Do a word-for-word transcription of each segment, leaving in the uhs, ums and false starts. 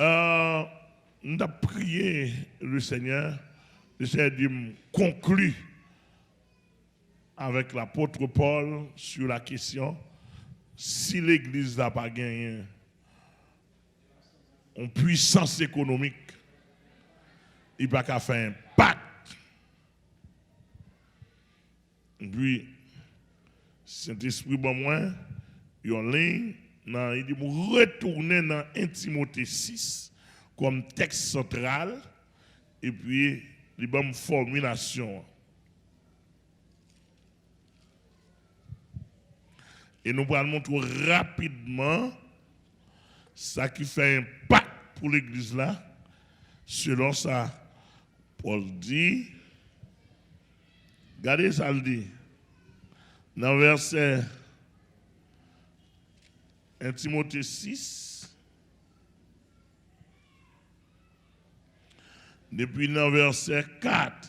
Euh, m t ap priye le Senyè, le Senyè di m konkli avec l'apôtre Paul sur la question, si legliz la pa genyen yon pwisans ekonomik, li pa ka fè enpak. Epi, Sentespri ban mwen yon liy nan, li di m retounen nan en Timote sis kòm tèks santral, epi li ban m fòmilasyon an. E nou pral montre w rapidman sa ki fè enpak pou legliz la, selon sa Pòl di. Gade sa l di nan vèsè en Timote sis, depi nan vèsè kat,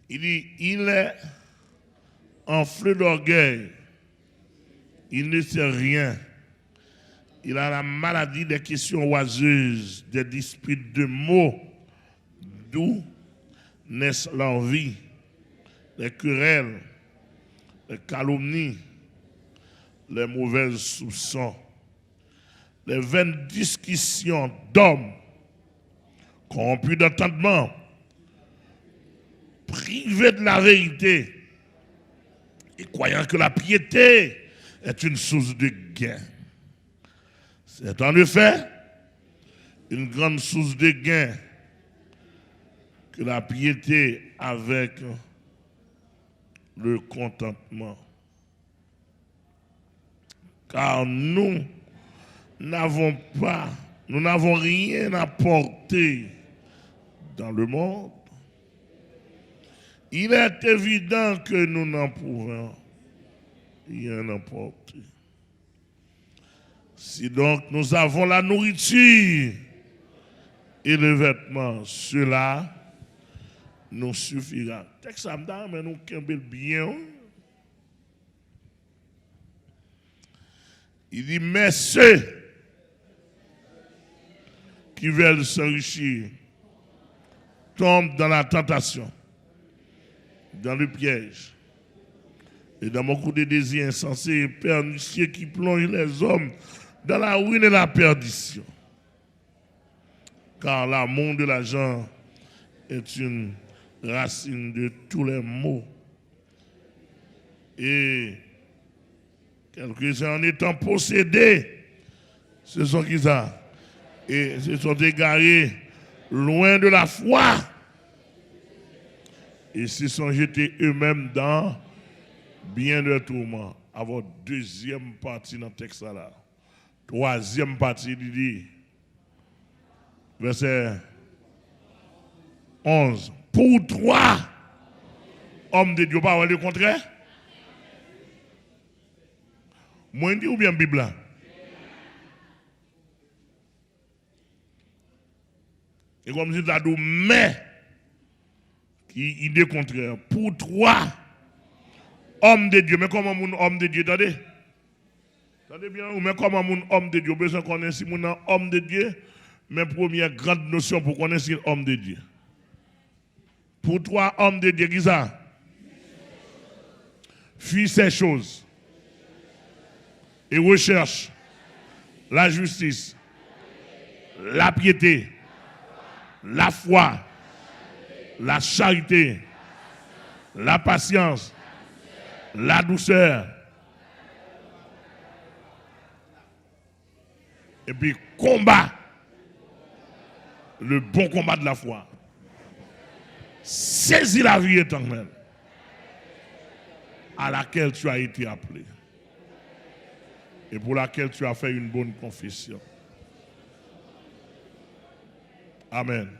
li di, il est enflé d'orgueil, il ne sait rien. Il a la maladie des questions oiseuses, des disputes de mots, d'où naissent l'envie, les querelles, les calomnies, les mauvais soupçons, les vaines discussions d'hommes corrompus d'entendement, privés de la vérité, et croyant que la piété est une source de gain. C'est en effet une grande source de gain que la piété avec le contentement. Car nous n'avons pas, nous n'avons rien apporté dans le monde. Il est évident que nous n'en pouvons rien apporter. Si donc nous avons la nourriture et le vêtement, cela nous suffira. Tèks sa, m ta renmen nou kenbe l byen, wi. Il dit, mais ceux qui veulent s'enrichir tombent dans la tentation, dans le piège, et dans beaucoup de désirs insensés et pernicieux qui plongent les hommes dans la ruine et la perdition. Car l'amour de l'argent est une racine de tous les maux. Et quelques-uns, en étant possédés, se sont qui ça? Et se sont égarés loin de la foi et se sont jetés eux-mêmes dans bien des tourments. Avè dezyèm pati nan tèks la. Twazyèm pati, li di, vèsè onz. Pour toi, homme de Dieu, ou pa wè lekontrè? Mwen di oubyen Bib la? E kòmsi m ta di w, men ki ide kontrè. Pour toi, homme de Dieu. Men kòman moun homme de Dieu, tande? Tande byen, ou men kòman moun homme de Dieu. Ou bezwen konnen si moun nan homme de Dieu, men premyè grand nosyon pou konnen si l homme de Dieu. Pour toi, homme de Dieu, ki sa? Fuis ces choses et recherche la justice, la piété, la foi, la charité, la patience, la douceur. Epi konba le bon combat de la foi. Saisis la vie éternelle à laquelle tu as été appelé et pour laquelle tu as fait une bonne confession. Amen.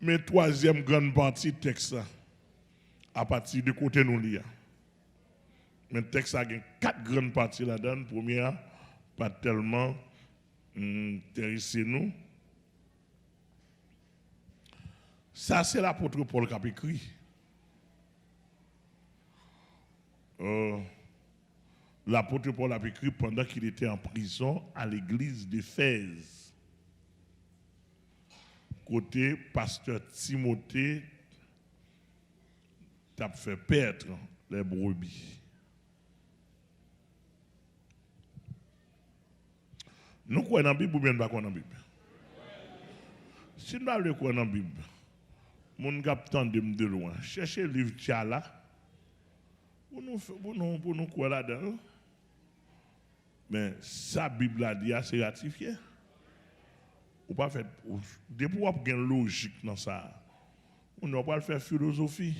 Men twazyèm grann pati tèks la, apati de kote nou li a. Men tèks la gen kat grann pati ladan l. Premye a pa t tèlman enterese nou. Sa se lapot Pòl k ap ekri. Euh, Lapot Pòl ap ekri pandan qu'il était en prison à l'église d'Éphèse, kote pastè Timote t ap fè pèt lè brebi. Nou kwè nan Bib oubyen n pa kwè nan Bib? Si n pa vle kwè nan Bib, moun k ap tande m de lwen, chèche liv Tchala pou nou, pou nou, pou nou kwè ladan l. Men, sa Bib la di a, se ratifye. Ou pa fè, ou, depi w ap gen lojik nan sa a, ou pral fè filozofi.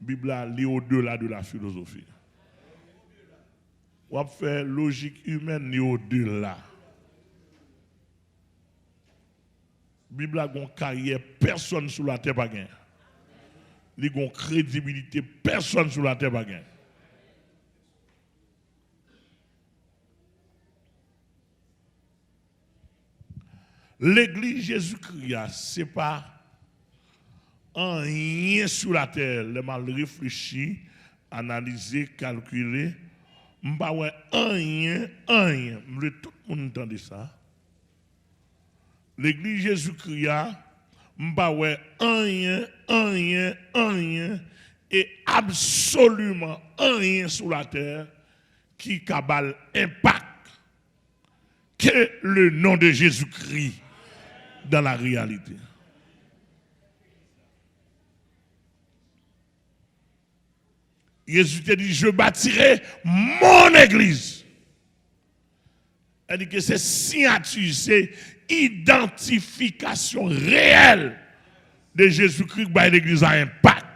Bib la, li odela de la filozofi. W ap fè lojik imèn, li odela. Bib la gon karyè pèsonn sou latè pa gen. Li gon kredibilite pèsonn sou latè pa gen. Legliz Jezikri a, se pa anyen sou latè. Lè m al reflechi, analize, kalkile, m pa wè anyen, anyen. M vle tout moun tande sa. Legliz Jezikri a, m pa wè anyen, anyen, anyen, e absoliman anyen sou latè ki ka ba l enpak ke le non de Jezikri dans la réalité. Jezi te di, je bâtirai mon église. Sa di ke se siyati, se idantifikasyon reyèl de Jezikri k bay legliz la enpak.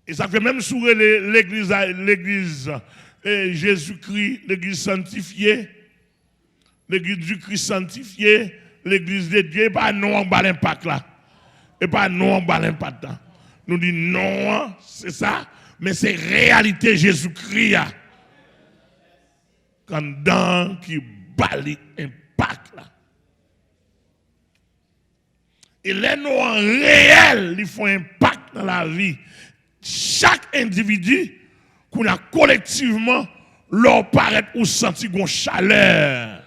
E sa k fè menm si w rele legliz la, legliz, e, Jezikri, legliz santifye, legliz di Kris santifye, legliz de Dye, e pa non an k ba l enpak la. E pa non an k ba l enpak la. Nou di non an, se sa, men se reyalite Jezikri a k anndan an ki ba li enpak la. E lè non an reyèl, li fè yon enpak nan lavi chak endividi, kounye a kolektivman, lè w parèt, ou santi gon chalè,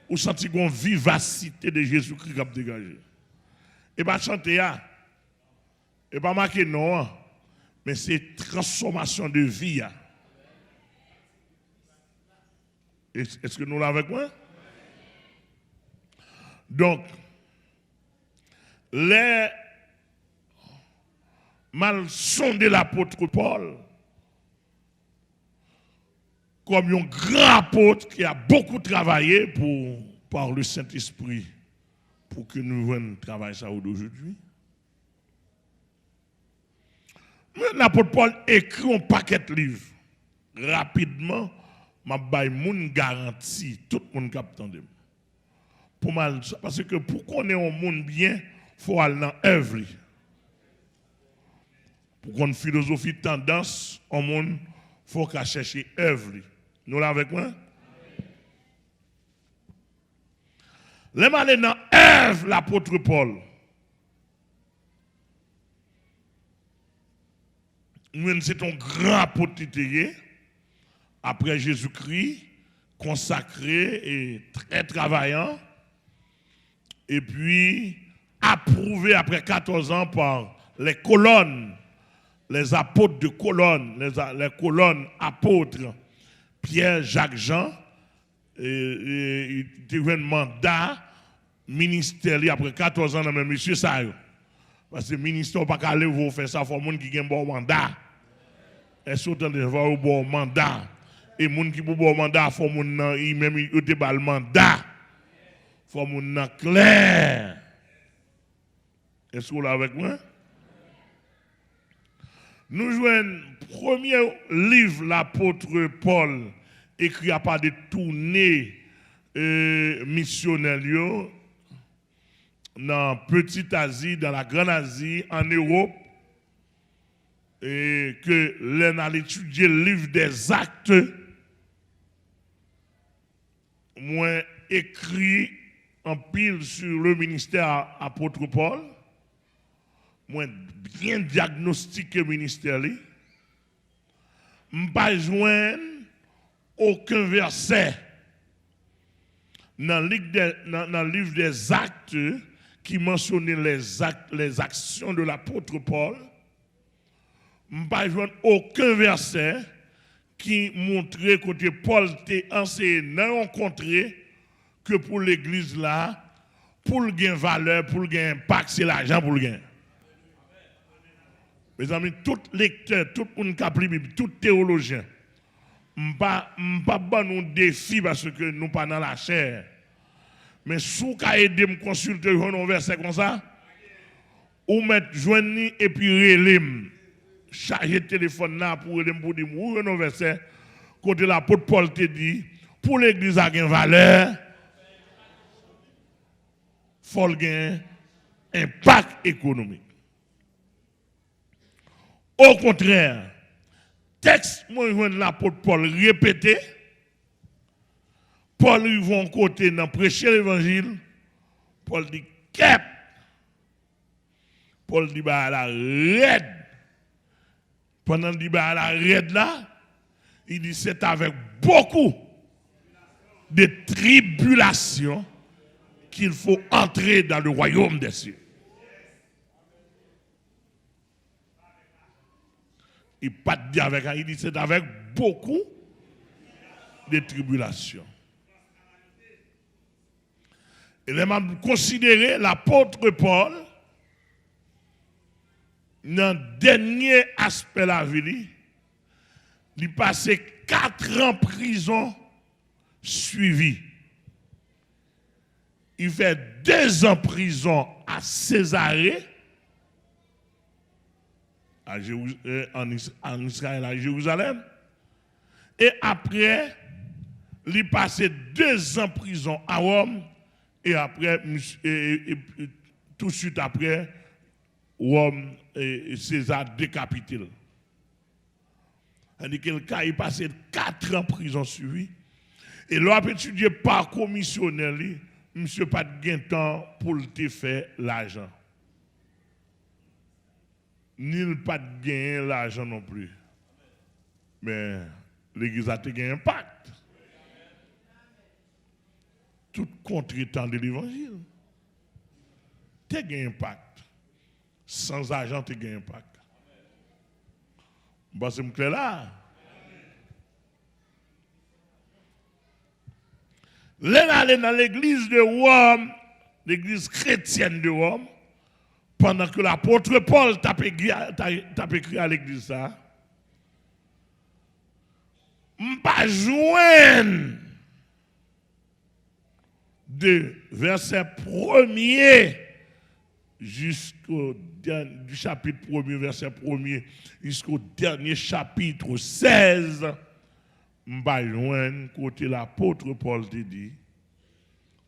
ou santi gon vivasite de Jezikri k ap degaje. E pa chante a, e pa make non an, men se transfòmasyon de vi a. Es-, èske nou la avèk mwen? Donk, lè m al sonde lapot Pòl kòm yon gran apot ki a bokou travaye pou, par le Saint-Esprit, pou ke nou jwenn travay sa yo de jodi. Men lapot Pòl ekri yon pakèt liv. Rapidman, m ap bay moun garanti, tout moun k ap tande m. Pou m al, paske pou konnen yon moun byen, fò w al nan èv li. Pou konn filozofi, tandans yon moun, fò w ka chèche èv li. Nou la avèk mwen? Lè m ale nan èv lapot Pòl, m wè se t on gran apot li te ye, apre Jezikri, konsakre e trè travayan, epi apwouve apre katòz an pa les colonnes, les apôtres de Colonne, les a-, les colonnes apôtres, Pyè, Jak, Jan, e, e, li te jwenn manda ministè li apre katòz an nan men mesye sa yo. Paske ministè w pa ka leve w fè sa, fò moun ki gen ba w manda. Èske w tande? Fò yo ba w manda. E moun ki pou ba w manda, fò moun nan, li menm, yo te ba l manda. Fò moun nan klè. Èske w la avèk mwen? Nou jwenn premye liv lapot Pòl ekri apa de toune, e, misyonè l yo nan Petit Asie, dans la Grande Asie, en Europe, e ke lè n al etidye liv des Actes, mwen ekri anpil sur le ministère apot Pòl. Mwen byen dyagnostike ministè li. M pa jwenn okenn vèsè nan liv dè, nan, nan liv dè Zakt ki mansyone les actes, les actions de l'apôtre Paul. M pa jwenn okenn vèsè ki montre kote Pòl te anseye nan yon kontre ke pou legliz la, pou l gen valè, pou l gen enpak, se lajan pou l gen. Mezanmi, tout lektè, tout moun k ap li Bib, tout teyolojyen, m pa, m p ap ban nou defi paske nou pa nan lachè. Men si w ka ede m konsilte, jwenn yon vèsè konsa, ou mèt jwenn li epi rele m. Chaje telefòn nan pou rele m pou di m ou jwenn yon vèsè kote lapot Pòl te di, pou legliz la gen valè, fò l gen enpak ekonomik. Okontrè, tèks mwen jwenn lapot Pòl repete, Pòl rive yon kote nan preche levanjil, Pòl di, kèt! Pòl di bagay la rèd. Pandan l di bagay la rèd la, li di, c'est avec beaucoup de tribulations qu'il faut entrer dans le royaume des cieux. Li pa t di avèk anyen, li di, c'est avec beaucoup de tribulations. E lè m ap konsidere lapot Pòl, nan dènye aspè lavi li, li pase kat an prizon swivi. Li fè dezan prizon a Sezare, a Jeru-, eh, ann Is-, ann Izrayèl, a Jerizalèm. E apre, li pase dezan prizon a Wòm. E apre, mis-, e, e, e, tousuit apre, Wòm, e, e, Seza dekapite l. Tandike l ka, li pase kat an prizon swivi. E lè w ap etidye pakou misyonè li, misye pa t gen tan pou l te fè lajan. Ni l pa t genyen lajan non plis. Men, legliz la te gen enpak. Tout kontre tande levanjil. Te gen enpak. Sanzajan te gen enpak. M panse m klè la. Lè l ale nan legliz de Wòm, legliz kretyèn de Wòm, pandan ke lapot Pòl t ap ekri a, t a, t ap ekri a legliz sa, m pa jwenn de vèsè premye jisko dèn-, du chapitre premier, verset premier, jusqu'au dernier chapitre seize, m pa jwenn kote lapot Pòl te di,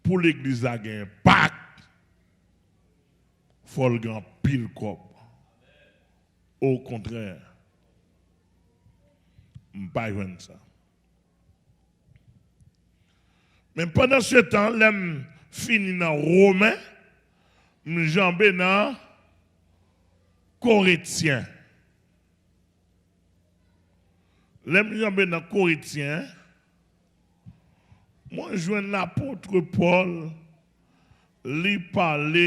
pou legliz la gen enpak, fò l gen anpil kòb. Okontrè, m pa jwenn sa. Men pandan se tan, lè m fini nan Women, m janbe nan Korentyen. Lè m janbe nan Korentyen, mwen jwenn lapot Pòl, li pale,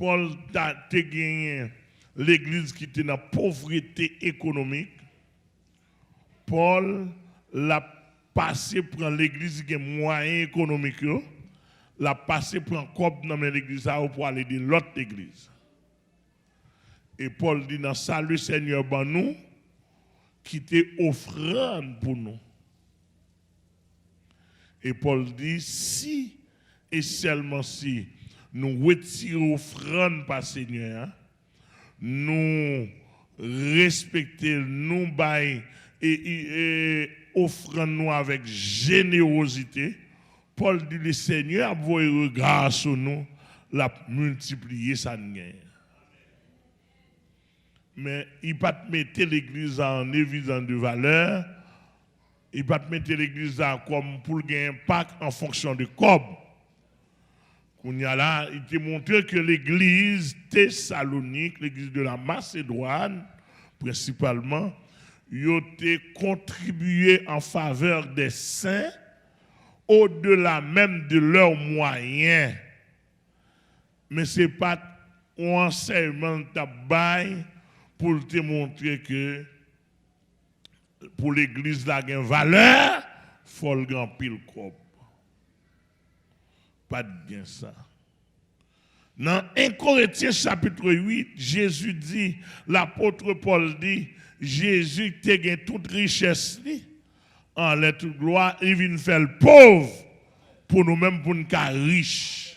Pòl ta, te genyen legliz ki te nan povrete ekonomik. Pòl, l ap pase pran legliz ki gen mwayen ekonomik yo, l ap pase pran kòb nan men legliz sa yo pou al ede lòt legliz. E Pòl di, nan sa Lesenyè ban nou, kite ofrann pou nou. E Pòl di, si e sèlman si nou retire ofrann pa Senyè a, nou respekte l, nou bay e, e, e, ofrann nou avèk jenerozite, Pòl di, Lesenyè ap voye rega sou nou, l ap miltipliye sa n genyen. Men, li pa t mete legliz la an evidans de valè, li pa t mete legliz la kòm pou l gen enpak an fonksyon de kòb. Kounye a la, li te montre ke legliz Tesalonik, legliz de la Masedwàn, prensipalman, yo te kontribiye an favè dè sen, odela menm de lè mwayen. Men se pa t yon ansèyman l t ap bay pou l te montre ke pou legliz la gen valè, fò l gen anpil kòb. Pa t gen sa. Nan en Korentyen chapit uit, Jezi di, lapot Pòl di, Jezi te gen tout richès li, anlè tout glwa, li vin fè l pòv pou nou menm, pou n ka rich.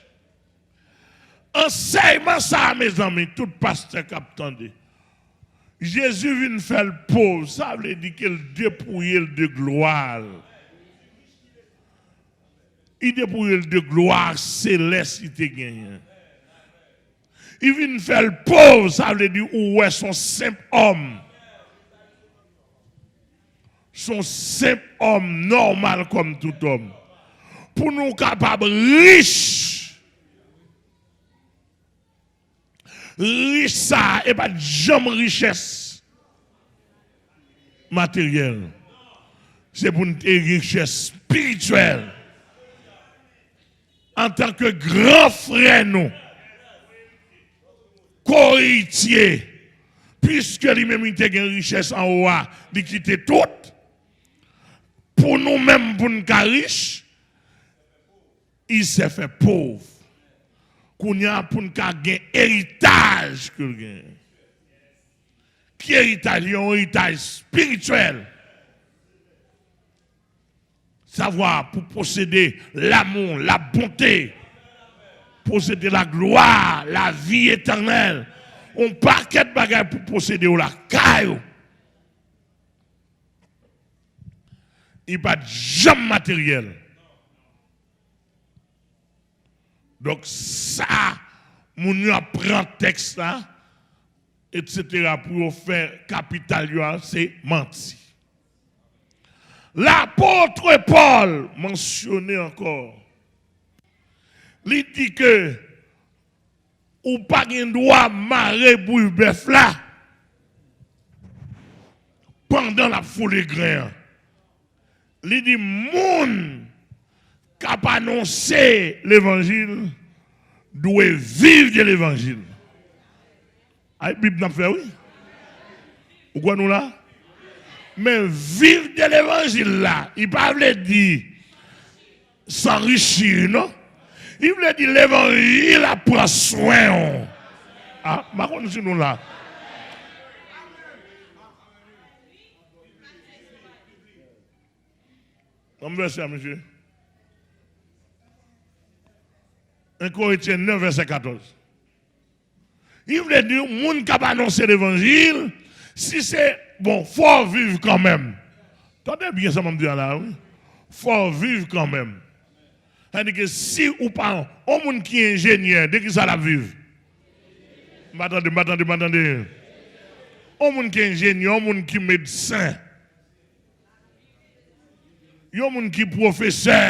Ansèyman sa a, mezanmi, tout pastè k ap tande, Jezi vin fè l pòv, sa vle di ke l depouye l de glwa l. Li depouye l de glwa selès li te genyen. Li vin fè l pòv, sa vle di ou wè s on senp òm. S on senp òm nòmal kòm tout òm. Pou nou kapab rich. Rich sa a, e pa t janm richès materyèl. Se pou n te richès espirityèl. Antanke gran frè nou, ko-eritye, piske li menm li te gen richès anwo a, li kite tout. Pou nou menm, pou n ka rich, il s'est fait pauvre. Kounye a, pou n ka gen eritaj ke l genyen. Ki eritaj? Yon eritaj espirityèl. Savwa pou posede lamou, labonte, posede laglwa, lavi etènèl. Yon pakèt bagay pou posede yo lakay ou. Li pa t janm materyèl. Donk, sa moun yo ap pran tèks la, etsetera, pou yo fè kapital yo a, se manti. Lapot Pòl mansyone ankò, li di ke ou pa gen dwa mare bri bèf la pandan l ap foule gren an. Li di, moun k ap anonse levanjil dwe viv de levanjil. Ay, Bib n ap fè, wi. Ou kwè nou la? Men viv de levanjil la, li pa vle di s'enrichir, non. Li vle di levanjil ap pran swen w. A, m pa konn si nou la. Ban m vèsè a, mesye. En Korentyen nèf, vèsè katòz. Li vle di, moun k ap anonse levanjil, si se, bon, fò w viv kanmenm. Tande byen sa m ap di a la, wi. Fò w viv kanmenm. Sa vle di ke si ou pa, yon moun ki enjenyè, de ki sa l ap viv? M pa tande, m pa tande, m pa tande. Yon moun ki enjenyè, yon moun ki medsen, yon moun ki pwofesè,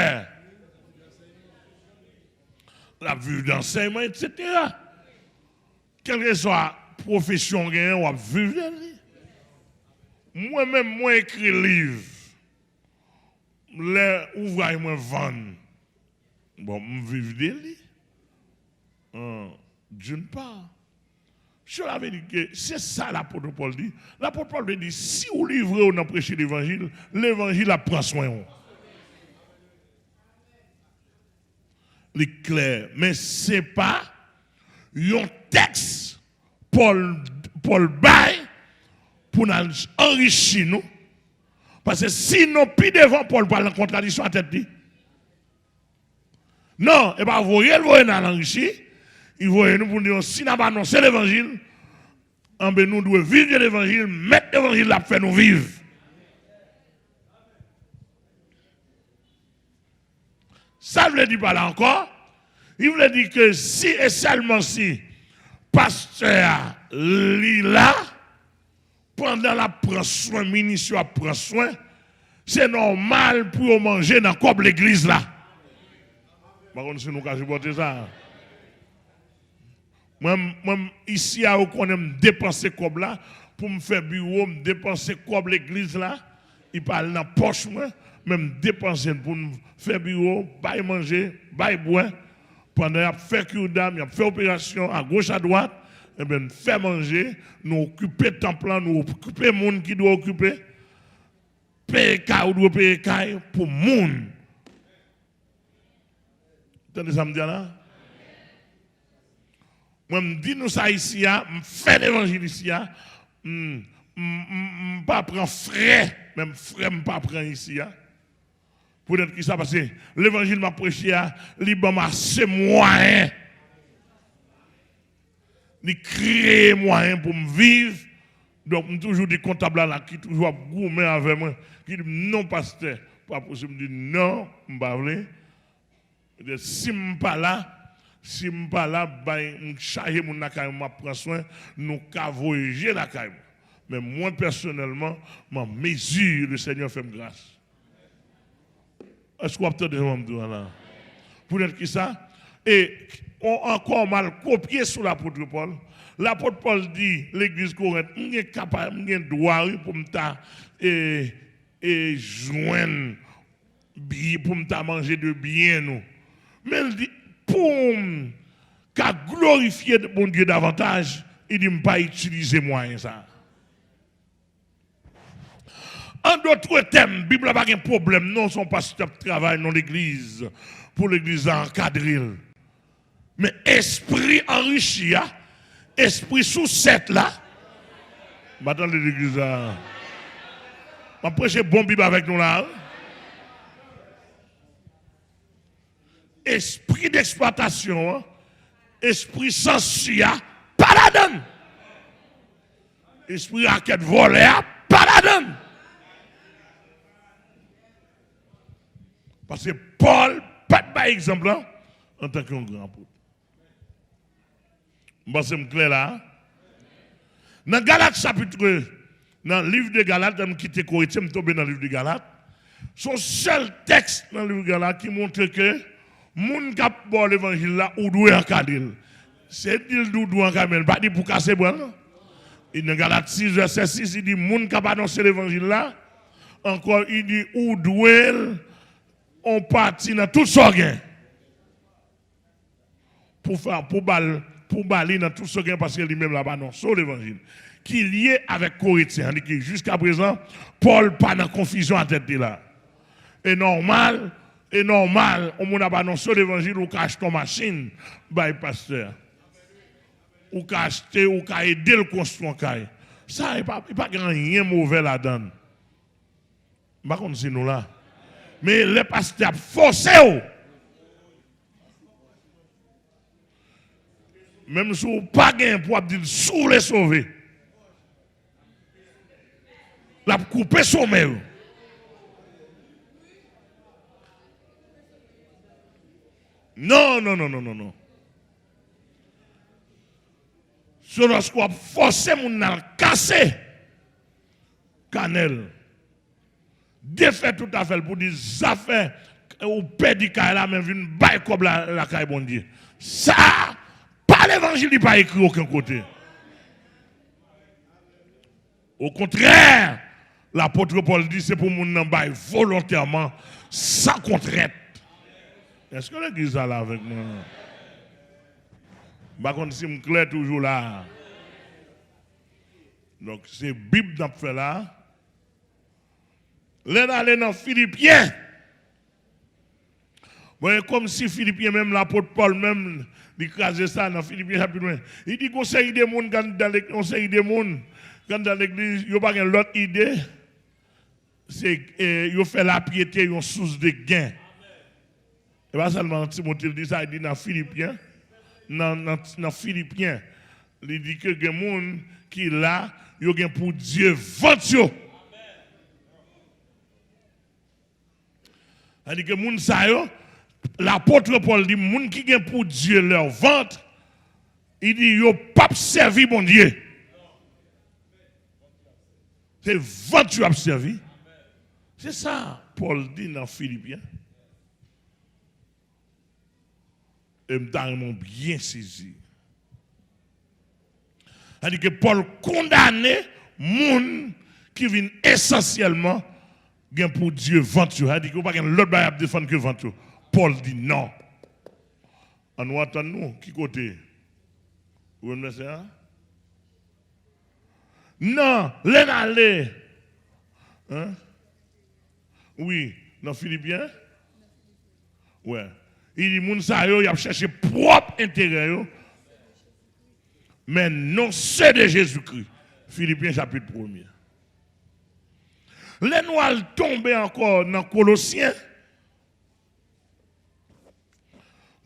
l ap viv de ansèyman, etsetera. Kèlkeswa pwofesyon w genyen, w ap viv de li. Mwen menm, mwen ekri liv. Lè ouvraj mwen vann, bon, m viv de li. An, d'une part. Cela veut dire que se sa lapot Pòl di. Lapot Pòl vle di, si w livre w nan preche levanjil, levanjil ap pran swen w. Li klè, men se pa yon tèks Pòl, Pòl bay pou n al anrichi nou. Paske sinon, pi devan, Pòl pral nan kontradiksyon a tèt li. Non, e pa voye l voye n al anrichi. Li voye nou pou n di, si n ap anonse levanjil, anben, nou dwe viv de levanjil, mèt levanjil la ap fè nou viv. Sa l vle di pa la ankò? Li vle di ke si e sèlman si pastè a li la, pandan l ap pran swen, minis yo ap pran swen, se nòmal pou yo manje nan kòb legliz la. M pa konn si nou ka sipòte sa. Mwen, mwen, isi a, yo konnen m depanse kòb la pou m fè biwo, m depanse kòb legliz la, li pa al nan pòch mwen, men m depanse l pou m fè biwo, bay manje, bay bwè. Pandan y ap fè cure d'âme, y ap fè operasyon agoch adwat, enben, n fè manje, nou okipe tanp lan, nou okipe moun ki dwe okipe, peye kay ou dwe peye kay pou moun. Tande sa m di a la? Mwen, m di nou sa isi a, m fè levanjil isi a, m, m, m, m pa pran frè, menm frè m pa pran isi a. Poutèt ki sa? Paske levanjil m ap preche a, li ban m ase mwayen. Li kreye mwayen pou m viv. Donk, m toujou di kontab la, la ki toujou ap goumen avè mwen, ki di m, "Non, pastè, pa posib." M di, "Non, m pa vle." Petèt si m pa la, si m pa la, bay, m chaje moun lakay mwen, m ap pran swen, nou ka voye je lakay mwen. Men mwen, pèsonèlman, m an mezi, le Seigneur fè m gras. Èske w ap tande sa m ap di w la? Poutèt ki sa? E on, ankò, m al kopye sou lapot Pòl. Lapot Pòl di legliz Korent, "M gen kapa, m gen dwa, wi, pou m ta, e, e jwenn bi-, pou m ta manje de byen nou." Men l di, "Pou m ka glorifye Bondye davantaj," li di, "m pa itilize mwayen sa a." An dòt tèm, Bib la pa gen pwoblèm non, se yon pastè ap travay nan legliz, pou legliz la ankadre l. Men espri anrichi a, espri sousèt la, m pa tande legliz la. M ap preche bon Bib avèk nou la, wi. Espri deksplwatasyon an, espri sansi a, pa ladan l. Espri rakèt vòlè a, pa ladan l. Paske Pòl pa t bay egzanp lan antanke yon gran apot. M panse m klè la a. Nan Galat chapit, nan liv de Galat, m kite Korentyen, m tonbe nan liv de Galat. Se yon sèl tèks nan liv Galat ki montre ke moun k ap ba w levanjil la, ou dwe ankadre l. Se di l di w dwe ankadre, men l pa di pou kase bra l, non. E nan Galat sis, vèsè sis, li di, moun k ap anonse levanjil la, ankò, li di, ou dwe l yon pati nan tout sa w gen. Pou fè, pou ba l, pou ba li nan tout sa w gen, paske li menm l ap anonse w levanjil ki lye avèk Korentyen an, ki jiskaprezan, Pòl pa nan konfizyon a tèt li la. E nòmal, e nòmal, yon moun ap anonse w levanjil, ou ka achte yon machin bay pastè a. Ou ka achte, ou ka ede l konstwi yon kay. Sa, e pa, e pa gen anyen move ladan l. M pa konn si nou la. Men lè pastè ap fòse w, menm si w pa gen pou w ap di l si w vle sove, l ap koupe somèy ou. Non, non, non, non, non, non. Se lòske w ap fòse moun nan al kase kanèl, defè tout afè l pou di zafè ou pèdi kay la, men vin bay kòb la lakay Bondye. Sa a, pa levanjil, li pa ekri okenn kote. Okontrè, lapot Pòl di se pou moun nan bay volontèman, san kontrent. Èske legliz la la avèk mwen? M pa konn si m klè toujou la. Donk, se Bib n ap fè la. Lè n ale nan Filipyen, bon, e kòmsi Filipyen menm, lapot Pòl menm, li kraze sa nan Filipyen chapit ven. Li di, gon seri de moun k anndan legliz, yon seri de moun k anndan legliz, yo pa gen lòt ide. Se, e, yo fè lapyete yon sous de gen. E pa sèlman nan Timote l di sa, li di nan Filipyen. Nan, nan, nan Filipyen, li di ke gen moun ki la, yo gen pou Dye vant yo. Sa di ke moun sa yo, lapot Pòl di, moun ki gen pou Dye lè vant, li di yo p ap sèvi Bondye. Se vant yo ap sèvi. Se sa Pòl di nan Filipyen. E m ta renmen w byen sezi. Sa di ke Pòl kondane Moun ki vin esansyèlman gen pou Dye vant yo. Sa di ke yo pa gen lòt bagay y ap defann ke vant yo. Pòl di non. An nou atann nou, ki kote? Ou menm lè se a? Nan, lè n ale. Hein? Wi, nan Filipyen? Wè. Li di moun sa yo, y ap chèche pwòp enterè yo. Men non se de Jezikri. Filipyen chapit premye. Lè nou al tonbe ankò nan Kolosyen,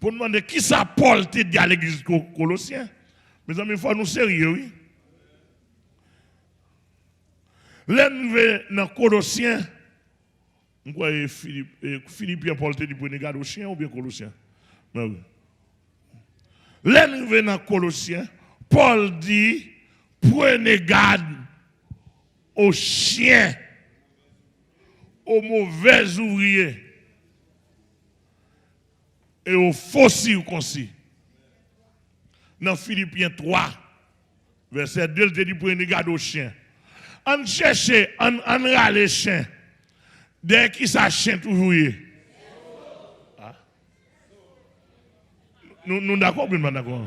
pou n mande kisa Pòl te di a legliz Ko-, Kolosyen. Mezanmi, fò nou serye, wi. Lè n rive nan Kolosyen, m kwè e Filip-, e Filipyen Pòl te di prenez garde aux chiens oubyen Kolosyen. Men wi. Lè n rive nan Kolosyen, Pòl di, prenez garde aux chiens, aux mauvais ouvriers et aux faux circoncis. Nan Filipyen twa, vèsè de, l te di, prenez garde aux chiens. Ann chèche, ann, ann rale chen. Dèyè kisa chen toujou ye? Ah. Nou, nou dakò oubyen n pa dakò?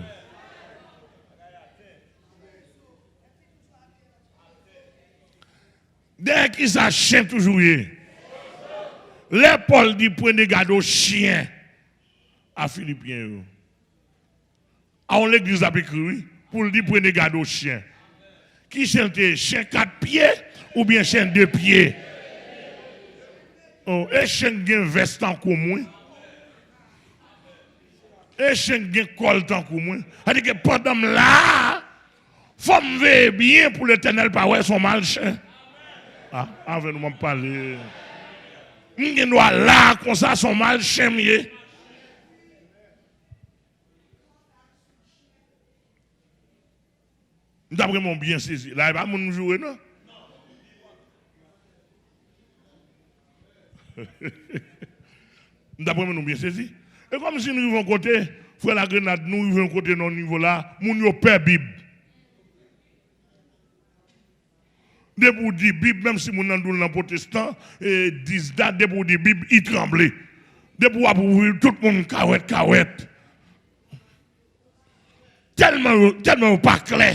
Dèyè kisa chen toujou ye? Lè Pòl di prenez garde aux chiens a Filipyen yo, a yon legliz l ap ekri, wi, pou l di prenez garde aux chiens. Ki chen l te ye? Chen kat pye oubyen chen de pye? Oh, e chen k gen vès tankou m, wi. E chen k gen kòl tankou mwen. Sa di ke pandan m la a, fò m veye byen pou Letènèl pa wè se yon mal chen. Ah, avè nou m ap pale. M gen dwa la a konsa, se yon mal chen m ye. M t ap renmen w byen sezi. La, e pa moun m joure, non. M t ap renmen nou byen sezi. E kòmsi n rive yon kote, frè Lagrenad, nou rive yon kote nan nivo la, moun yo pè Bib. Depi w di Bib, menm si moun nan di w l nan pwotestan, e, dis dat, depi w di Bib, li tranble. Depi w ap ouvri l, tout moun kawèt, kawèt. Tèlman yo, tèlman yo pa klè.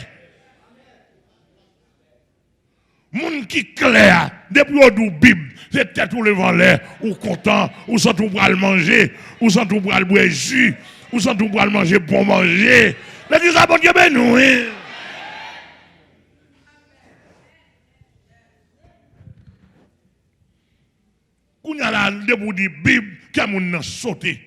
Moun ki klè a, depi yo di w Bib, se tèt ou leve anlè, ou kontan, ou santi w pral manje, ou santi w pral bwè ji, ou santi w pral manje bon manje. Legliz la, Bondye beni w, wi. Kounye a la, depi w di Bib, kè moun nan sote.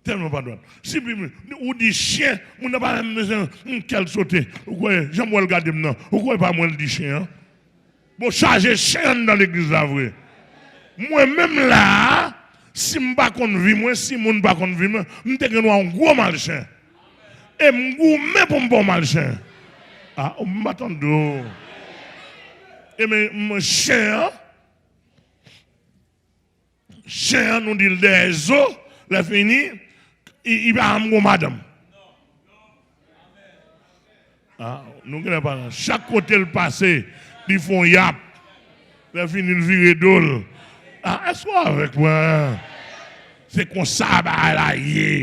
Tèlman pa dwat. Si Bib, ou di chen, moun nan pa menm bezwen, hmm, kè l sote. Ou kwè, jan m wè l gade m nan, ou kwè pa mwen l di chen an? Bon, chaje chen anndan legliz la vre. Mwen menm la a, si m pa konn vi mwen, si moun pa konn vi mwen, m te gen dwa yon gwo mal chen. E m goumen pou m pa yon mal chen. Ah, m pa tande w. E men, m, chen an, chen an, nou di l dèyè zo, lè fini, li, li pa janm gon madanm. Ah, nou genlè pa la. Chak kote l pase, li fè yon yap. Lè fini, l vire do l. Ah, èske w avèk mwen? Se konsa bagay la ye.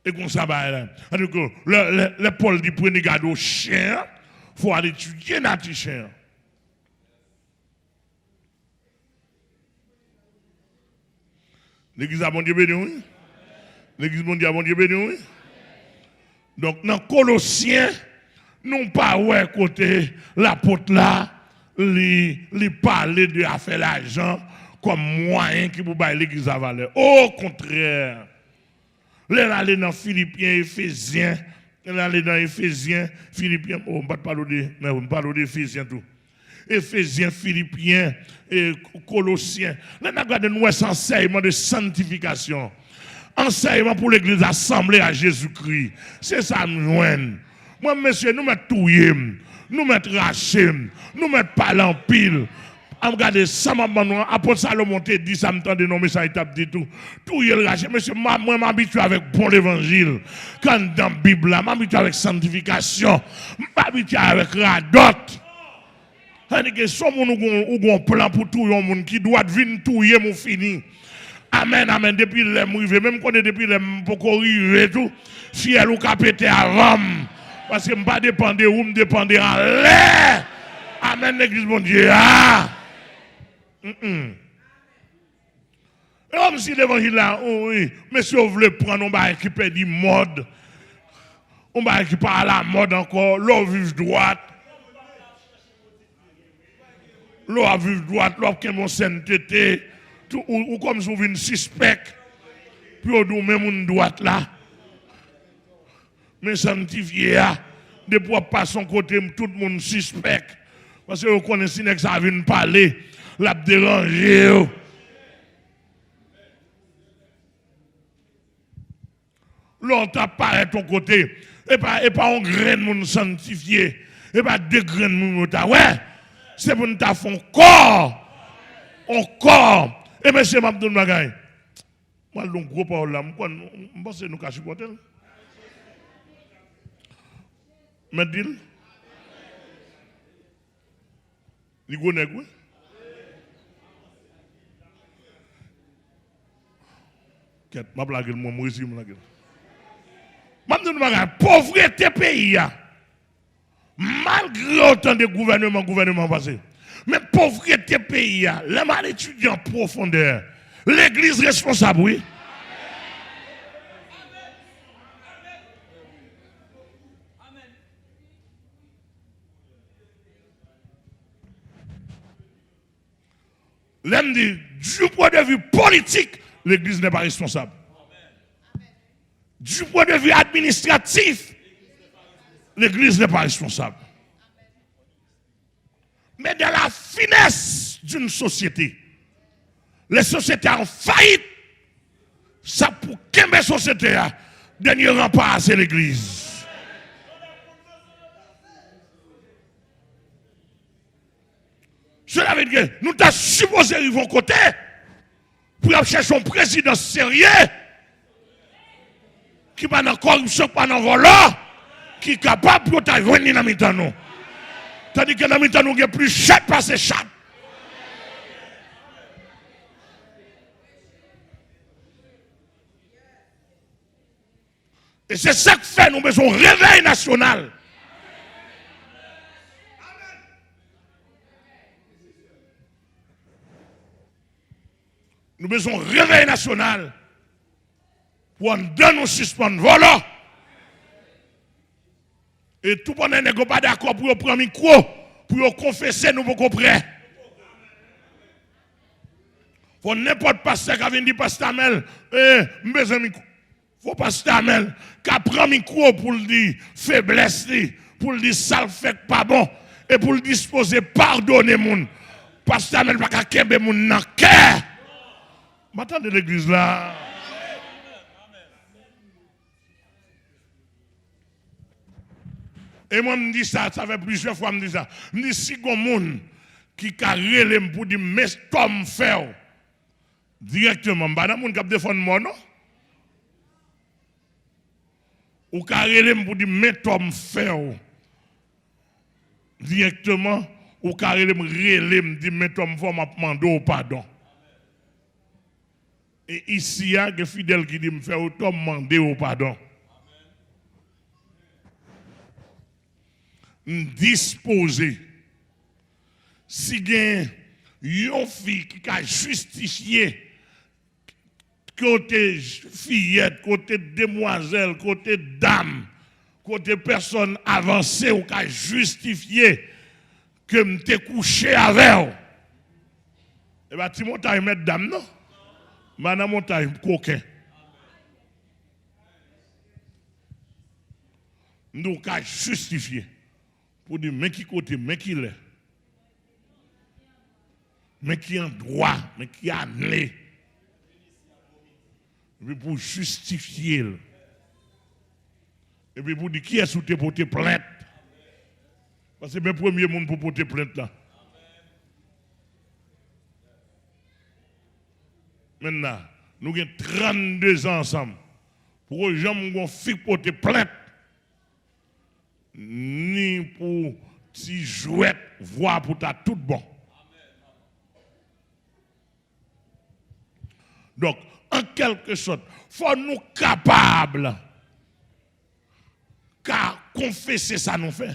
E konsa bagay la. Sa di ke lè, lè, lè Pòl di prenez garde aux chiens, fò w al etidye nati chen an. Legliz a Bondye beni w, wi. Legliz Bondye a Bondye beni w, wi. Donk, nan Kolosyen, nou pa wè kote lapot la, li, li pale de afè lajan kòm mwayen ki pou bay legliz la valè. Okontrè, lè l ale nan Filipyen, Efezyen, lè l ale nan Efezyen, Filipyen, oh, m pa t pale w de, men m pale w de Efezyen tou. Efezyen, Filipyen, e Kolosyen. Lè n ap gade, nou wè se ansèyman de santifikasyon. Ansèyman pou legliz la sanble a Jezikri. Se sa m jwenn. Mwen, mesye, nou mèt touye m. Nou mèt rache m. Nou mèt pale anpil. An gade sa m ap ban nou an, apot Salomon te di sa, m tande nan mesaj li t ap di tou. Touye l, rache. Mesye, m a, mwen m abitye avèk bon levanjil k anndan Bib la. M abitye avèk santifikasyon. M pa abitye avèk radòt. Tandike si yon moun ou gon, ou gon plan pou touye yon moun ki dwat, vin touye m, ou fini. Amèn, amèn. Depi lè m rive, menm konnen depi lè m poko rive tou, fyèl ou ka pete avan m. Paske m pa depann de ou, m depann de anlè. Amèn, legliz Bondye a. Mm-mm. E kòmsi levanjil la, wi, mesye yo vle pran yon bagay ki pèdi mòd, yon bagay ki pa alamòd ankò, lè w viv dwat. Lè w ap viv dwat, lè w ap kenbe yon sentete, tou, ou, ou kòmsi w vin sispèk. Pou yo di w men moun dwat la. Men santifye a, depi w ap pase yon kote, tout moun sispèk. Paske yo konnen si nèg sa a vin pale, l ap deranje yo. Lè w t ap parèt yon kote, e pa, e pa yon grenn moun santifye, e pa de grenn moun yo ta wè. Se pou n ta fè yon kò, yon kò. E mesye, m ap di w yon bagay. Mwen al di yon gwo pawòl la, m konn, m panse nou ka sipòte l. Mèt di l. Li gwo nèg, wi. Kèt, m ap lage l, mwen, m resi m lage l. M ap di nou bagay, povrete peyi a, malgre w tande gouvèneman, gouvèneman pase, men povrete peyi a, lè m al etidye an pwofondè, legliz responsab, wi. Lè m di, du point de vue politique, l'église n'est pas responsable. Du point de vue administratif, l'église n'est pas responsable. Mais dans la finesse d'une société, les sociétés en faillite, sa pou kenbe sosyete a, dènye ranpa a se legliz. Cela veut dire que nou ta sipoze rive yon kote pou y ap chèche yon prezidan serye ki pa nan kòripsyon, ki pa nan vòlò, ki kapab pou yo ta jwenn li nan mitan nou. Tandike nan mitan nou gen plis chat pase chat. E se sa k fè nou bezwen yon revèy nasyonal. Nou bezwen yon revèy nasyonal pou anndan nou sispann vòlò. E tou pandan nèg yo pa dakò pou yo pran mikwo, pou yo konfese, nou poko prè. Fò nenpòt pastè ka vin di, Pastè Amèl, eh, m bezwen mikwo. Fò Pastè Amèl ka pran mikwo pou l di feblès li, pou l di sa l fè k pa bon, e pou l dispoze padone moun. Pastè Amèl pa ka kenbe moun nan kè. M a tande legliz la. E mwen, m di sa, sa fè plizyè fwa m di sa. M di, si gon moun ki ka rele m pou di m, men tò m fè w dirèkteman, m pa nan moun k ap defann mò, non. Ou ka rele m pou di m, men tò m fè w dirèkteman, ou ka rele m, rele m, di m, men tò m fè w, m ap mande w padon. E isi a, gen fidèl ki di m fè w tò, m mande w padon. M dispoze. Si gen yon fi ki ka jistifye ke w te fiyèt, ke w te demwazèl, ke w te dam, ke w te pèsòn avanse, ou ka jistifye ke m te kouche avè w. E pa ti montay mèt dam, non. M pa nan montay koken. M di w ka jistifye pou di men ki kote, men ki lè, men ki andwa, men ki ane. Epi pou jistifye l. Epi pou di kiyès ou te pote plent. Paske men premye moun pou pote plent la. Mentnan, nou gen trannde zan ansanm. Poko janm gon fi k pote plent, ni pou ti jwèt vwa pou ta tout bon. Donk, an kèlke sòt, fò nou kapab ka konfese sa nou fè.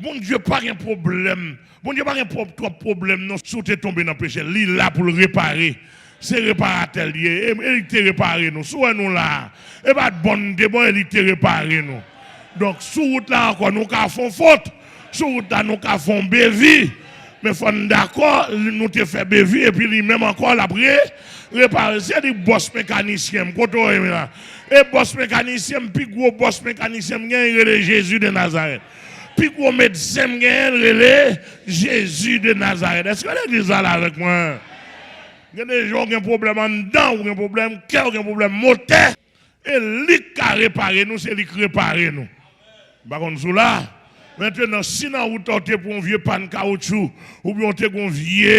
Bondye pa gen pwoblèm. Bondye pa gen pwob-, twòp pwoblèm non si w te tonbe nan peche. Li la pou l repare. Se reparatè l ye. E, e li te repare nou. Si w wè nou la a, e pa t bon n te bon, e li te repare nou. Donk, sou wout la ankò, nou ka fè yon fot. Sou wout la, nou ka fè yon bevi. Men fò n dakò, nou te fè bevi, epi li menm ankò, l ap re-, repare. Se li bòs mekanisyen m, kote w ye la? E bòs mekanisyen m, pi gwo bòs mekanisyen m genyen, rele Jezi de Nazarèt. Pi gwo medsen m genyen, rele Jezi de Nazarèt. Èske legliz la la avèk mwen? Gen de jan w gen pwoblèm anndan, ou gen pwoblèm kè, ou gen pwoblèm motè. E li k ka repare nou, se li k repare nou. M pa konn si w la. Mentnan, si nan wout la w te pran yon vye pàn kawotchou, oubyen w te gen yon vye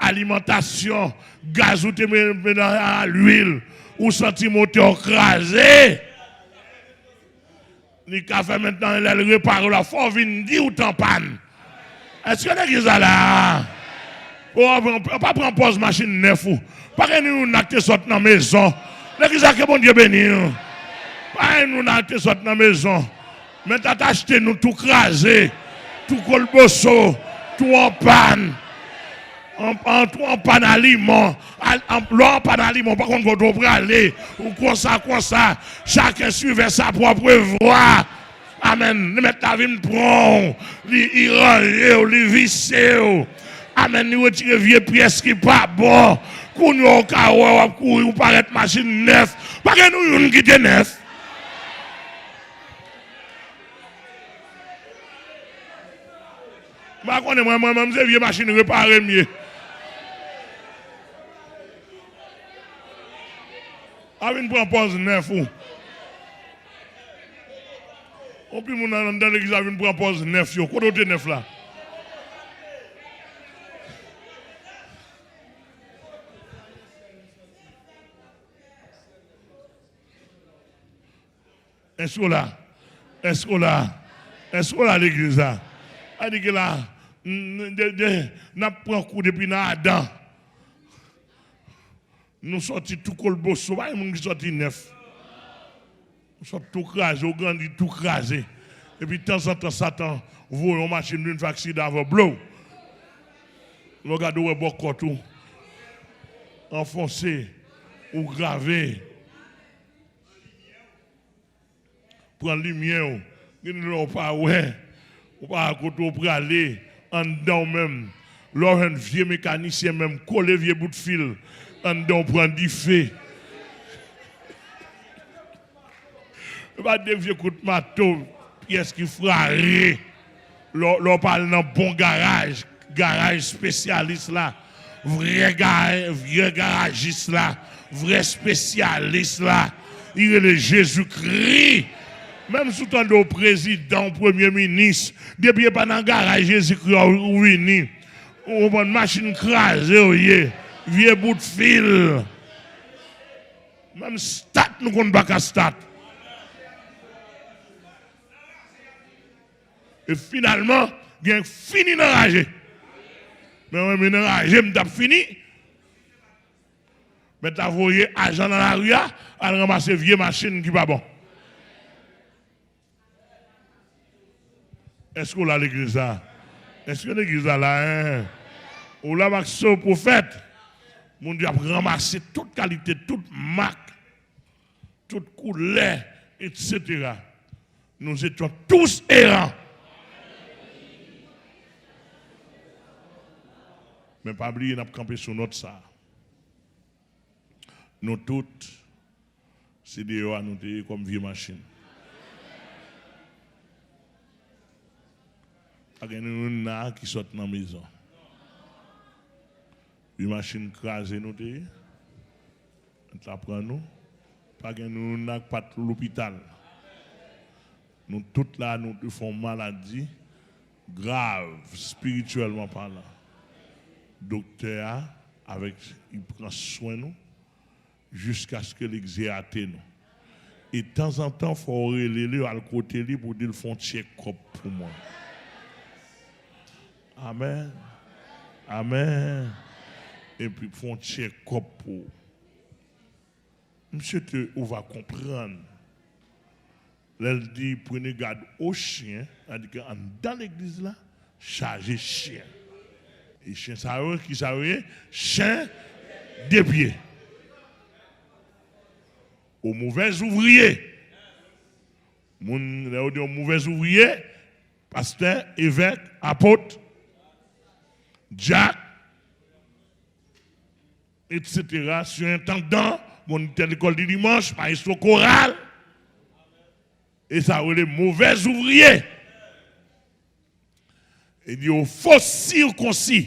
alimantasyon, gaz ou te me-, mete nan lwil, ou santi motè w kraze, li ka fè mentnan lè l repare w la, fò w vin di w t an pàn. Èske legliz la la? Ou pa pran, pa pran pòz machin nèf ou. Pa gen youn nan k te sot nan mezon. Legliz la, ke Bondye beni w. Pa gen youn nan k te sot nan mezon. Men ta t achte nou tou kraze, tou kolboso, tou an pàn. An, an, tou an pàn aliman. Al-, an, lè w an pàn aliman, ou pa konn kote w prale. Ou konsa, konsa. Chacun suivait sa propre voie. Amèn. Li mèt la vin pran w, li, li ranje w, li visye w. Amèn. Li retire vye pyès ki pa bon. Kounye a w ka wè w ap kouri, ou parèt machin nèf. Pa gen nou youn ki te nèf. M pa konnen, mwen, mwen menm, se vye machin repare m ye. A vin pran pòz nèf ou. Anpil moun anndan legliz la vin pran pòz nèf yo. Kote w te nèf la? Èske w la? Èske w la? Èske w la, legliz la? Sa di ke la, n, n, de, de, n ap pran kou depi nan Adan. Nou sòti tou kolboso, pa gen moun ki sòti nèf. Ou sot tou kraze, ou grandi tou kraze. Epi tanzantan, Satan voye yon machin vin fè aksidan avè w, blow. Lè w gade, w wè bò kòt ou anfonse, ou grave. Pran limyè w. Gen lè w pa wè. Ou pa wè kote w prale. Anndan w menm. Lè w jwenn vye mekanisyen menm, kole vye bout fil. Anndan w pran dife. E pa de vye kout mato, pyès ki frare. Lè, lè w pa al nan bon garaj, garaj espesyalis la, vrè ga-, vrè garajis la, vrè espesyalis la, li rele Jezikri. Menm si w tande w prezidan, w premye minis, depi e pa nan garaj Jezikri a ou vini, ou konprann, machin kraze w ye, vye bout fil. Menm stat nou konn pa ka stat. E finalman, gen fini nan raje. Men mwen, men nan raje, m t ap fini. Men ta voye ajan nan lari a, al ranmase vye machin ki pa bon. Èske w la, legliz la? Èske legliz la la, en? Ou la, m ak se pwofèt. Moun yo ap ranmase tout kalite, tout mak, tout koulè, etsetera. Nous étions tous errants. Men pa bliye, n ap kanpe sou nòt sa a. Nou tout, se deyò a nou te ye kòm vye machin. Pa gen nou youn la a ki sot nan mezon. Vye machin kraze nou te ye. Mèt la pran nou. Pa gen nou youn la k pa t lopital. Nou tout la, nou te fè yon maladi grav, espirityèlman palan. Doktè a, avèk, li pran swen nou. jiskaske l egzeyate nou. E tanzantan, fò w rele li, al kote li pou w di l, "Fè yon tchekòp pou mwen." Amèn. Amèn. Epi fè yon tchekòp pou ou. M swete ou va konprann. Lè l di, "Prenez garde aux chiens," sa di ke anndan legliz la, chaje chen. E chen sa yo, ki sa yo ye? Chen de pye. Aux mauvais ouvriers. Moun, lè yo di yon movèz ouvriye, pastè, evèk, apot, dyak, etsetera, sirentandman, monitè lekòl di dimanch, mayestwo koral. E sa yo rele movèz ouvriye. E di yo fo sikonsi.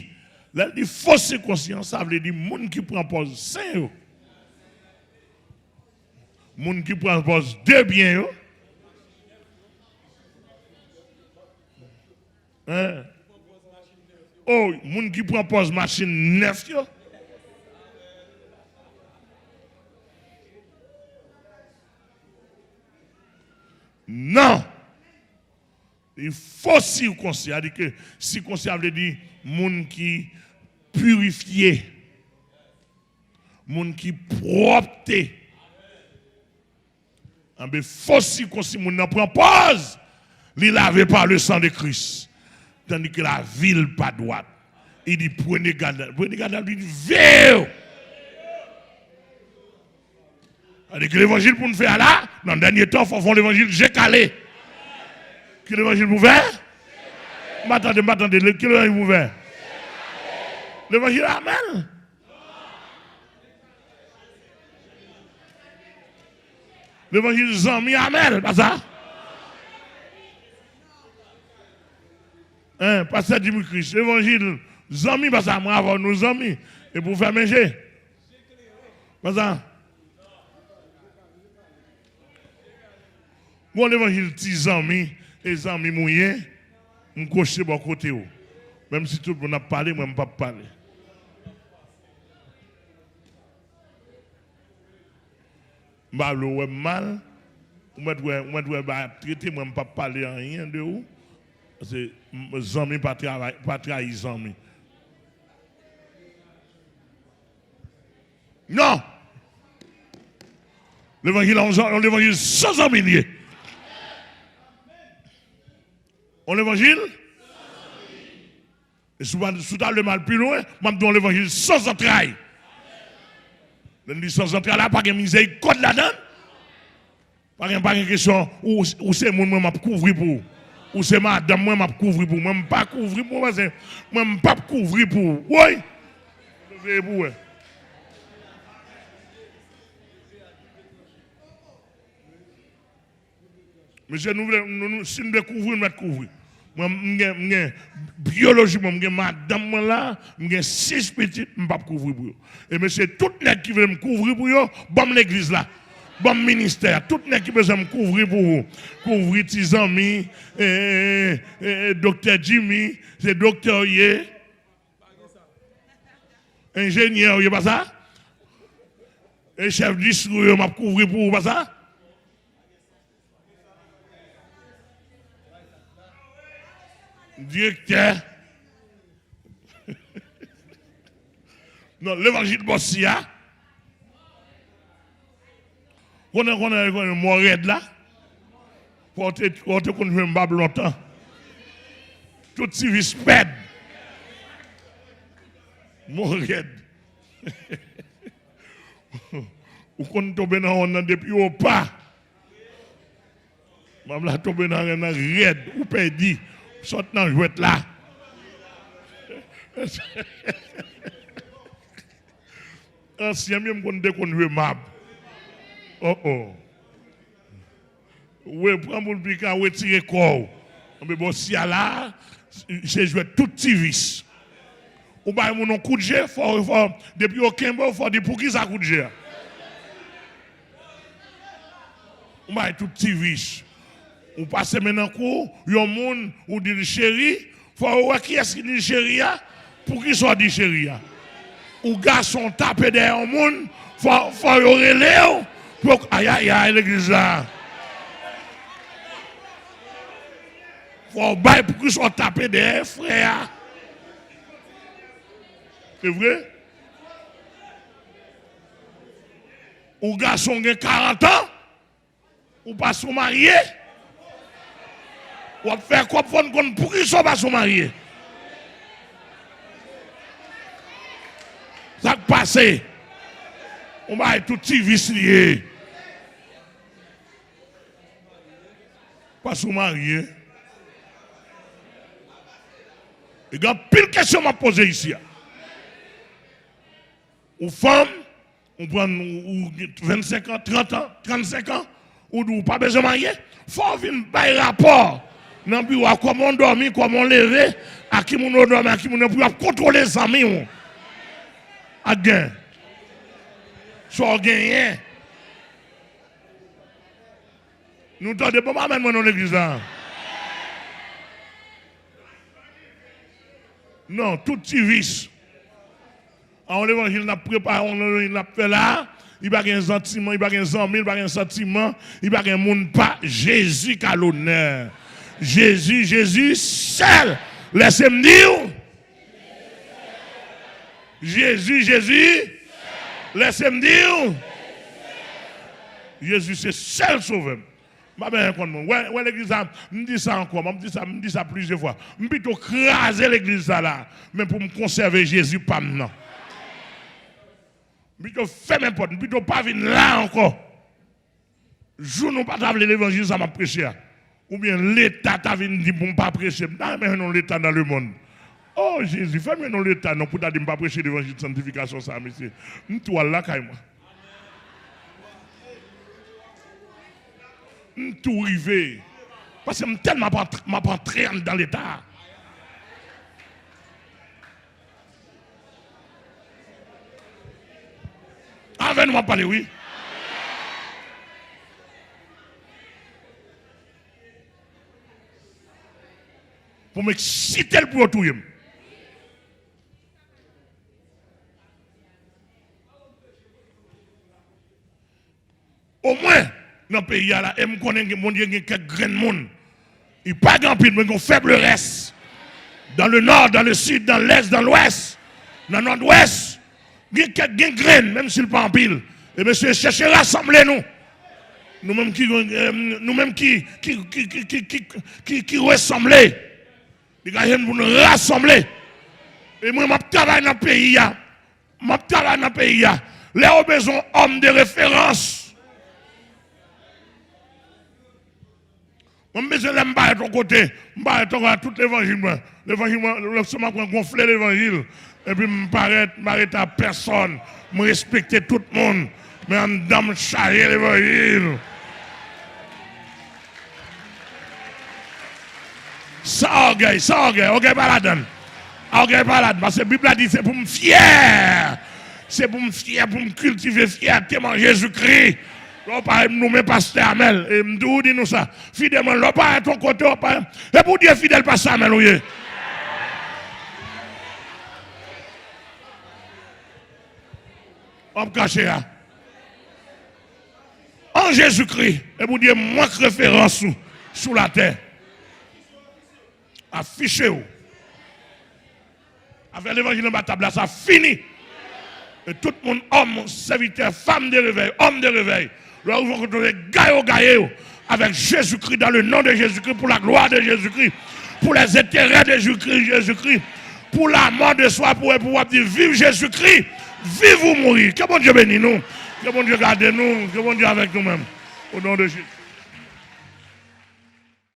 Lè l di fo sikonsi an, sa vle di moun ki pran pòz sen yo. Moun ki pran pòz debyen yo. Hein? Oh, moun ki pran pòz machin nèf yo. Non. Li fo sikonsi. Sa di ke sikonsi a vle di moun ki pirifye, moun ki pwòpte. Anben, fo sikonsi moun nan pran pòz, li lave par le sang de Christ. Tandis que la vie l pa dwat. Li di, "Prenez garde, prenez garde à lui, veye." Tandis que levanjil pou n fè a la, nan dènye tan, fò fè yon levanjil je kale. Ki levanjil pou fè? M pa tande, m pa tande. Ki levanjil pou fè? Levanjil amèn. Levanjil zanmi amèn, pa sa? Hein, pastè Jimmy Chris, levanjil zanmi, pa sa? Mwen avè w nou zanmi. E pou fè menje. Pa sa? Gon levanjil ti zanmi, e zanmi m ou ye, m kwoche bò kote w. Menm si tout moun ap pale, mwen m p ap pale. M pa vle w wè m mal. Ou mèt wè, ou mèt wè bagay ap trete, mwen m p ap pale anyen de ou. Paske m, zanmi pa travay, pa trayi zanmi. Non! Levanjil la, yon levanjil san zanmi l ye. Yon levanjil? E si w pa, si w ta vle m al pi lwen, m ap di w yon levanjil san zantray. Lè n di san zantray la, pa gen mizèrikòd ladan l. Pa gen, pa gen kesyon, ou, ou se moun mwen m ap kouvri pou ou. Ou se madanm mwen m ap kouvri pou ou. Mwen m pa kouvri pou ou, paske mwen m p ap kouvri pou ou. Woy! Veye pou w wè. Mesye, nou vle, nou, nou, si n vle kouvri, nou mèt kouvri. Mwen, m gen, m gen, byolojikman, m gen madanm mwen la, m gen sis pitit, m p ap kouvri pou yo. E mesye, tout nèg ki vle m kouvri pou yo, ban m legliz la. Ban m ministè a. Tout nèg ki bezwen m kouvri pou ou. Kouvri ti zanmi, e, e, e, e, doktè Jimmy, se doktè w ye. Enjenyè w ye, pa sa? E chèf distri w yo, m ap kouvri pou ou, pa sa? Direktè. Non, levanjil bòs si a. Konnen, konnen, konnen, mò rèd la. Fò w te, fò w te konn jwenn bab lontan. Tout ti vis pèd. Mò rèd. Ou konn tonbe nan wonn nan depi w pa. Manm la tonbe nan ren nan rèd, ou pèdi, sot nan jwèt la. Ansyen, m konn te konn jwe mab. Oh, oh. Ou pran pou l pika, ou retire kò w. Anben, bon, si a la, se jwèt tout ti vis. Ou bay moun yon kout je, fò, fò, depi yo kenbe w, fò di, "Poukisa kout je a?" Ou bay tout ti vis. Ou pase men nan kou yon moun, ou di l cheri, fò yo wè kiyès ki di l cheri a, poukisa w di cheri a. Ou gason, w tape dèyè yon moun, fò, fò yo rele w pou yo, ayayay, legliz la. Fò w bay poukisa w tape dèyè frè a. Se vre? Ou gason, w gen karant an, ou pa sou marye. W ap fè kòb, fò n konn poukisa w pa sou marye. Sa k pase? Yon bagay tout ti vis li ye. Pa sou marye. E gen anpil kesyon m ap poze isi a. Ou fanm, ou pran, ou, ou vennsenk an, trant an, trannsenk an, ou di w pa bezwen marye. Fò w vin bay rapò nan biwo a, kòman w dòmi, kòman w leve, a ki moun w dòmi, a ki moun, pou y ap kontwole zanmi w. Ak gen. Sa w genyen. Nou tande bon amèn mwen nan legliz la. Non, tout ti vis. A yon levanjil n ap prepare, yon levanjil n ap fè la, li pa gen santiman, li pa gen zanmi, li pa gen santiman, li pa gen moun pa Jezi ka lonè. Jezi, Jezi sèl. Lèse m di w. Jezi, Jezi. Lèse m di w. Jezi se sèl sovè m. M pa bezwen konn moun. Wè, wè legliz la, m di sa ankò, m di sa, m di sa plizyè fwa. M pito kraze legliz sa la, men pou m konsève Jezi pa m nan. M pito fèmen pòt, m pito pa vin la ankò. Jou nou pa ta vle levanjil sa m ap preche a, oubyen Leta ta vin di pou m pa preche, m ta renmen jwenn yon Leta nan lemonn. O Jezi, fè m jwenn yon Leta non pou ta di m pa preche levanjil santifikasyon sa a, mesye. M tou al lakay mwen. M tou rive. Paske m tèlman ap antre, m ap antre anndan Leta a. Avè nou m ap pale, wi. Pou m eksite l pou yo touye m. Omwen nan peyi a la, e m konnen gen, Bondye gen kèk grenn moun. Li pa gen anpil, men gen yon fèb rès. Dans le nord, dans le sud, dans l'est, dans l'ouest, nan nòdwès, gen kèk, gen grenn, menm si l pa anpil. E mesye, chèche rasanble nou. Nou menm ki, nou menm ki, ki, ki resanble. Li ka jwenn pou n rasanble. E mwen, m ap travay nan peyi a. M ap travay nan peyi a. Lè yo bezwen yon òm de referans, mwen, m bezwen lè m parèt yon kote, m parèt ankò a tout levanjil mwen. Levanjil mwen, lè m pran gonfle levanjil. Epi m parèt, m pa rete a pèsòn. M respekte tout moun. Men anndan m chaje levanjil. San ògèy, san ògèy, ògèy pa ladann. Ògèy pa ladann, paske Bib la di se pou m fyè. Se pou m fyè, pou m kiltive fyète m an Jezikri. Lè w parèt, m nonmen pastè Amèl, e m toujou di nou sa. Fidèl mwen, lè w parèt yon kote, w parèt, e pou Dye fidèl pastè Amèl ou ye. W ap kache a. An Jezikri, e pou Dye mank referans ou sou latè. Afiche w. Afè levanjil anba tab la, sa fini. E tout moun, òm, sèvitè, fanm de revèy, òm de revèy, lè w rive yon kote, gaye w, gaye w avèk Jezikri, dans le nom de Jésus-Christ, pour la gloire de Jésus-Christ, pour les intérêts de Jésus-Christ, Jésus-Christ, pour la mort de soi, pou, pou w ap di, viv Jezikri, viv ou mouri. Ke Bondye beni nou, ke Bondye gade nou, ke Bondye avèk nou menm. Au nom de Jésus.